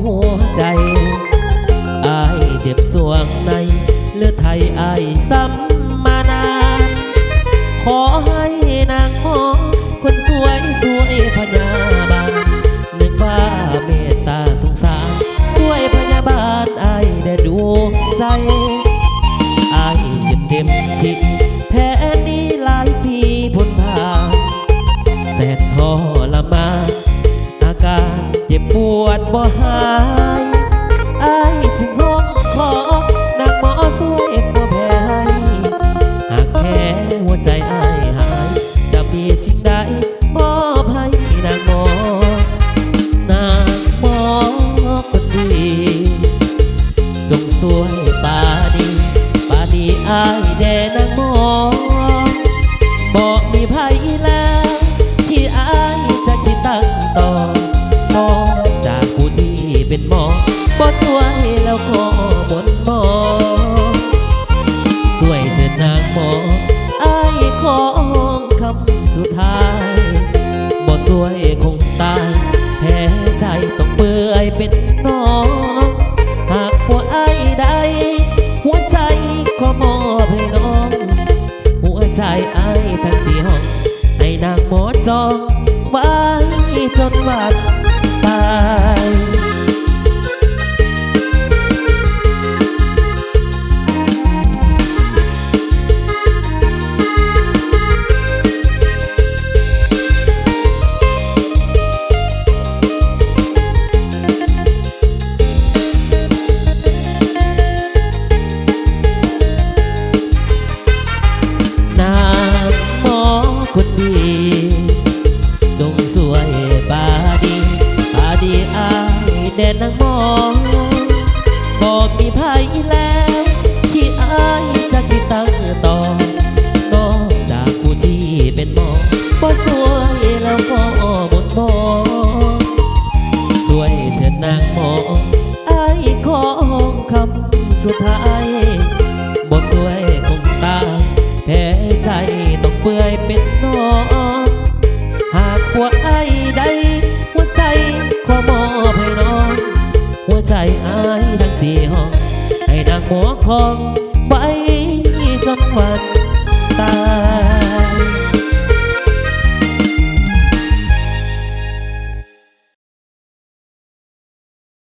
ຫົວໃຈ ອ້າຍເຈັບສວງໃນ ເລືອດໄທອ້າຍຊ້ຳມານານ ຂໍໃຫ້ນາງໝໍຄົນສວຍ ຊ່ວຍພະຍາບານ ນຶກວ່າເມດຕາສົງສານ ຊ່ວຍພະຍາບານອ້າຍແດ່ດວງໃຈ ອ້າຍເຈັບເຕັມທີ່ ແຜນີ້ຫຼາຍປີພົ້ນຜ່ານ ແສນທໍລະມານ ອາການເຈັບປວດບໍ່ຫາຍ ອ້າຍຈຶ່ງຮ້ອງຂໍ ນາງໝໍຊ່ວຍປົວແຜ່ໃຫ້ ຫາກແຄ່ຫົວໃຈອ້າຍຫາຍ ຈະມີສິ່ງໃດມອບໃຫ້ນາງໝໍ ນາງໝໍຄົນດີ ຈົ່ງຊ່ວຍປານີ ປານີອ້າຍແດ່ນາງໝໍ ບໍ່ມີໃຜແລ້ວທີ່ອ້າຍຈະຄິດຕັ້ງຕໍ່ ນອກຈາກຜູ້ທີ່ເປັນໝໍ ບໍ່ຊ່ວຍແລ້ວຂໍມົນໝໍ ຊ່ວຍເທີນນາງໝໍ ອ້າຍຂໍຮ້ອງຄຳສຸດທ້າຍ ບໍ່ຊ່ວຍຄົງຕາຍ ແຜໃຈຕ້ອງເປື່ອຍເປັນໜອງ ຫາກບໍ່ອ້າຍໄດ້ ຫົວໃຈຂໍມອບໃຫ້ນ້ອງ ຫົວໃຈອ້າຍທັງສີ່ຫ້ອງ ໃຫ້ນາງໝໍຈອງໄວ້ຈົນວັນຕາຍ. ນາງໝໍຄົນດີ ຈົ່ງຊ່ວຍປານີ ປານີອ້າຍແດ່ນາງໝໍ ບໍ່ມີໃຜແລ້ວທີ່ອ້າຍຈະຄິດຕັ້ງຕໍ່ ນອກຈາກຜູ້ທີ່ເປັນໝໍ ບໍ່ຊ່ວຍແລ້ວຂໍມົນໝໍ ຊ່ວຍເທີນນາງໝໍ ອ້າຍຂໍຮ້ອງຄຳສຸດທ້າຍ ບໍ່ຊ່ວຍຄົງຕາຍ ແຜໃຈຕ້ອງເປື່ອຍເປັນໜອງ ຫາກບໍ່ອ້າຍໄດ້ ຫົວໃຈຂໍມອບໃຫ້ນ້ອງ ຫົວໃຈອ້າຍທັງສີ່ຫ້ອງ ໃຫ້ນາງໝໍຄອງໄວ້ຈົນວັນຕາຍ.